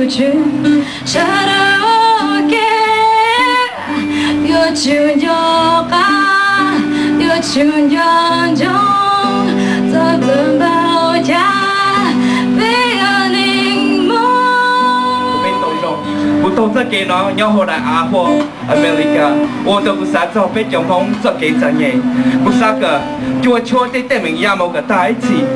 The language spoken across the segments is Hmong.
Tswv, sawv daws ua ke, yuav tsum nco qab, yuav tsum nco ntsoov txog txawm npaum cas peb yog neeg Hmoob. Kuv taug txoj kev no nyob hauv daim av hu ua America, ua rau kuv xav txog peb cov Hmoob txoj kev txom nyem. Kuv xav kom cua tshuab tej teeb meem ya mus kom tag ib txhis,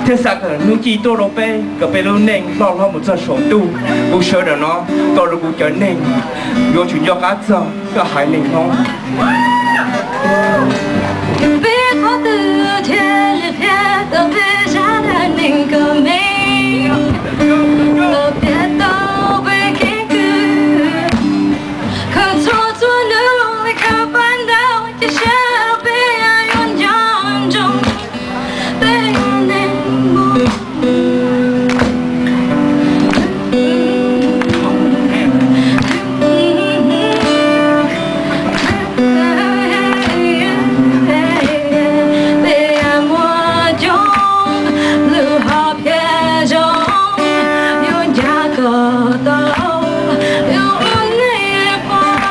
thiab xav kom hnub ci tuaj rau peb, kom peb lub neej loj hlob mus txog saum ntuj. Kuv sawv daws no tau rau kuv cov neeg yuav tsum nco qab txog koj haiv neeg Hmoob. Peb qhov twg thiaj li qhia tau peb zaj dab neeg kom me, los piav tau peb keeb kwm, khaws txhua txhua hnub li khaws pab ntau, cia siab rau peb yuav nco ntsoov peb yog neeg Hmoob. Peb muaj coob lwm hom phiaj zoo, yuav ncav kom tau, yuav ua neej pab.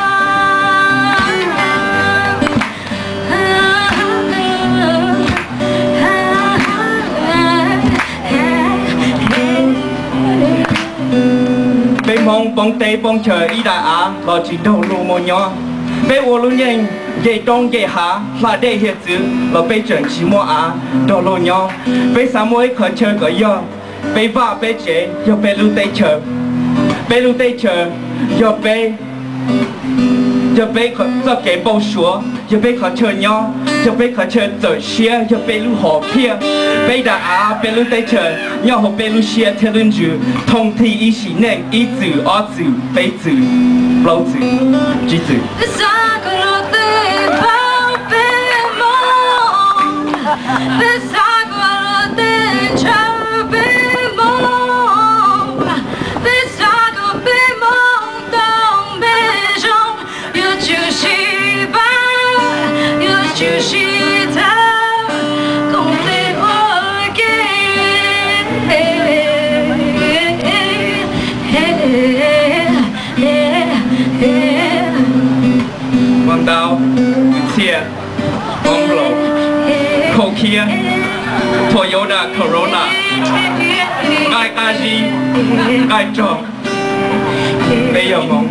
Peb Hmoob poob teb poob chaw ib daim av los tsis nrog luag mus nyob. Peb ua lub neej nce roob nce hav hla dej hiav txwv los peb tseem tsis muaj av nrog luag nyob. Peb xav muaj ib qhov chaw kom yog peb vaj peb tsev, yog peb lub teb chaws. Peb lub teb chaws yog peb, yog peb txoj kev npau suav, yog peb qhov chaw nyob, yog peb qhov chaw txawm siab, yog peb lub hom phiaj. Peb daim av, peb lub teb chaws nyob hauv peb lub siab thiab lub ntsws, thooj thij ib sim neej, ib txwm, ob txwm, peb txwm, plaub txwm, tsib txwm. Peb xav kom luag twb paub peb Hmoob, peb xav kom luag twb ntshaw peb Hmoob, peb xav kom peb Hmoob tau npe zoo, yuav tsum sib pab, yuav tsum sib txhawb, koom tes ua ke. Ua ntau, kwv txhiaj, qoob loo, khaub khiab, thuam yuav da corona, nqaij qab zib, nqaij rog, peb yog Hmoob.